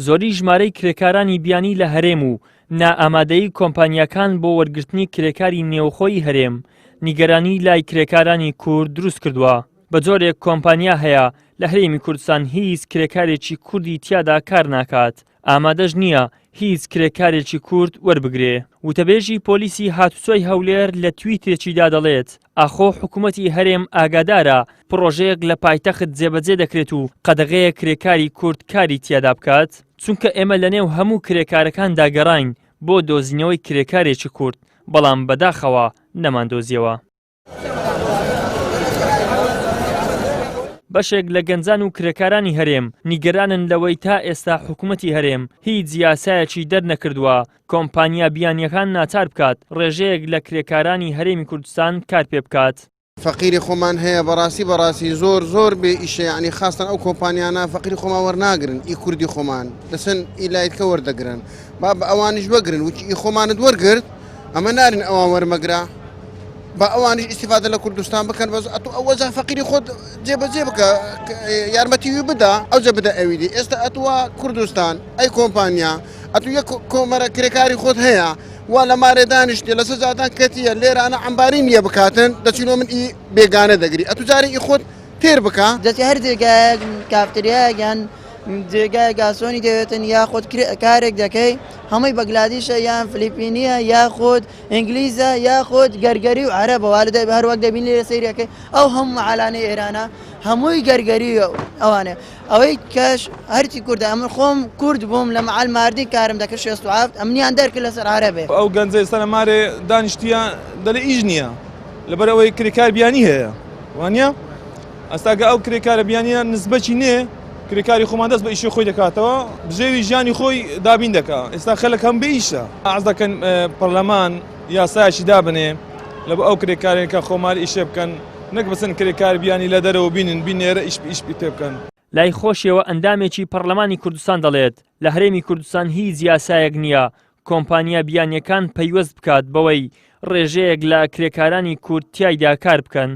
زۆری ژمارەی کرێکارانی بیانی لە هەرێم و نائامادەیی کۆمپانیاکان بۆ وەرگرتنی کرێکاری نێوخۆی هەرێم، نیگەرانی لای کرێکارانی کورد دروست کردووە. بە جۆرێک کۆمپانیا هەیە لە هەرێمی کوردستان هیچ کرێکارێکی کوردی تیادا کار ناکات، ئامادەش نییە هیچ کرێکارێکی کورد وەربگرێ. وتەبێژی پۆلیسی هاتوچۆی هەولێر لە تویتێکیدا دەڵێت، ئاخۆ حکومەتی هەرێم ئاگادارە پڕۆژەیەک لە پایتەخت جێبەجێ دەکرێت و قەدەغەیە کرێکاری کورد کاری تیادا بکات؟ چونکە ئێمە لەنێو هەموو کرێکارەکاندا گەڕاین بۆ دۆزینەوەی کرێکارێکی کورد، بەڵام بەداخەوە نەماندۆزیەوە. بەشێک لە گەنجان و کرێکارانی هەرێم نیگەرانن لەوەی تا ئێستا حکومەتی هەرێم هیچ یاسایەکی دەرنەکردووە کۆمپانیا بیانییەکان ناچار بکات ڕێژەیەک لە کرێکارانی هەرێمی کوردستان کار پێ بکات. فەقیری خۆمان هەیە بەڕاستی بەڕاستی زۆر زۆر بێ ئیشە یعنی خاستن ئەو کۆمپانیانە فەقیری خۆمان وەرناگرن ئی کوردی خۆمان دەچن ئی لایتکە وەردەگرن با بە ئەوانیش بگرن وچی ئی خۆمانت وەرگرت ئەمە نارین ئەوان وەرمەگرە با ئەوانیش ئیسیفادە لە کوردستان بکەن بەس ئەتو ئەوەجا فەقیری خۆت جێبەجێ بکە یارمەتی وی بدە ئەوجە بدە ئەوی دی ئێستا ئەتوە کوردستان ئەی کۆمپانیا ئەتو یەک کۆمەرە کرێکاری خۆت هەیە وا لە مارێ دانیشتێ لەسەر جادان کەتیە لێرانە عەمباری نییە بکاتن دەچینەوە من ئی بێگانە دەگری ئەتو جارێ ئی خۆت تێر بکە. دەچی هەر جێگایەک کافتریایەک یان جێگایەک گاسۆنی دەوێتن یاخود کارێک دەکەی هەمووی بەگلادیشە یان فلیپینیە یاخود ئینگلیزە یاخود گەرگەری و عەرەبە وا لە هەروەک دەبینی لێرە سەیرەکەی ئەو هەموو مەعالانەی ئێرانە هەمووی گەرگەری ئەوانێ ئەوەی کەش هەرچی کوردە ئەمن خۆم کورد بووم لە مەعەل ماردین کارم دەکرد 67 ئەمنیان دەرکرد لەسەر عەرەبێ. ئەو گەنجە ئێستا لە مارێ دانیشتیە دەلێ ئیش نییە لەبەر ئەوەی کرێکار بیانی هەیە وانە ئەستا گە ئەو کرێکارە بیانیە نسبەکی نێ کرێکاری خۆمان دەست بە ئیشی خۆی دەکاتەوە بژێوی ژیانی خۆی دابین دەکا ئێستا خەلک هەم بێ ئیشە عەز دەکەن پەرلەمان یاسایەکی دابنێ لە بۆ ئەو کرێکارێن کە خۆمال ئیشێ بکەن نەک بچن کرێکار بیانی لە دەرەوە بینن بینێرە ئیش ئیش پێ بکەن. لای خۆشیەوە ئەندامێکی پەڕلەمانی کوردستان دەڵێت، لە هەرێمی کوردستان هیچ یاسایەک نییە کۆمپانیا بیانییەکان پەیوەست بکات بەوەی ڕێژەیەک لە کرێکارانی کورد تیایدا کار بکەن.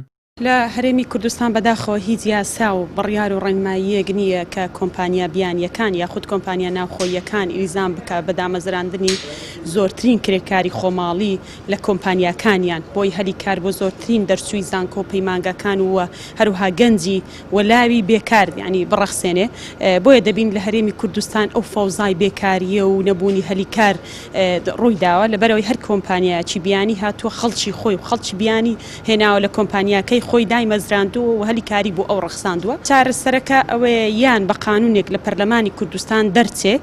لە هەرێمی کوردستان بەداخەوە هیچ یاسا و بڕیار و ڕێنماییەک نییە کە کۆمپانیا بیانییەکان یاخود کۆمپانیا ناوخۆییەکان ئیلزام بکات بە دامەزراندنی زۆرترین کرێکاری خۆماڵی لە کۆمپانیاکانیان بۆی هەلی کار بۆ زۆرترین دەرچووی زانکۆ و پەیمانگاکان و هەروەها گەنجی و لاوی بێکار یانی بڕەخسێنێ بۆیە دەبین لە هەرێمی کوردستان ئەو فەوزای بێکارییە و نەبوونی هەلی کار ڕووی داوە لەبەرئەوەی هەر کۆمپانیایەکی بیانی هاتووە خەڵکی خۆی و خەڵکی بیانی هێناوە لە کۆمپانیاکەی خۆی دایمەزراندووە و هەلی کاری بۆ ئەو ڕەخساندووە. چارەسەرەکە ئەوەیە یان بە قانوونێک لە پەرلەمانی کوردستان دەرچێ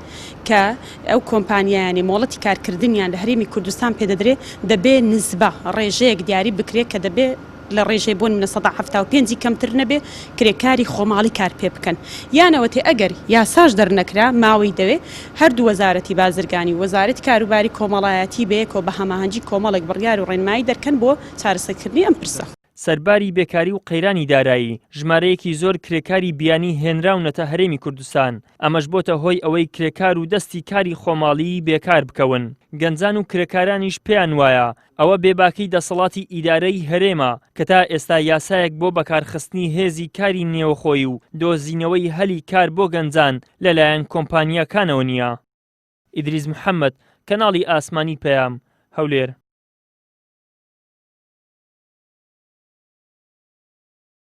کە ئەو کۆمپانیایانەی مۆڵەتی کارکردنیان لە هەرێمی کوردستان پێدەدرێ دەبێ نسبە، ڕێژەیەک دیاری بکرێ کە دەبێ لە ڕێژەی بۆ نمونە 75% ی کەمتر نەبێ کرێکاری خۆماڵی کار پێ بکەن یان ئەوەتێ ئەگەر یاساش دەرنەکرا ماوەی دەوێ هەردوو وەزارەتی بازرگانی و وەزارەتی کاروباری کۆمەڵایەتی بەیەکەوە بە هەماهەنگی کۆمەڵێک بڕیار و ڕێنمایی دەرکەن بۆ چارەسەرکردنی ئەم پرسە. سەرباری بێکاری و قەیرانی دارایی، ژمارەیەکی زۆر کرێکاری بیانی هێنراونەتە هەرێمی کوردستان، ئەمەش بۆتە هۆی ئەوەی کرێکار و دەستی کاری خۆماڵیی بێکار بکەون. گەنجان و کرێکارانیش پێیان وایە ئەوە بێباکی دەسەڵاتی ئیدارەی هەرێمە کە تا ئێستا یاسایەک بۆ بەکارخستنی هێزی کاری نێوخۆیی و دۆزینەوەی هەلی کار بۆ گەنجان لەلایەن کۆمپانیاکانەوە نییە. ئیدریس محەمەد، کەناڵی ئاسمانی پەیام، هەولێر.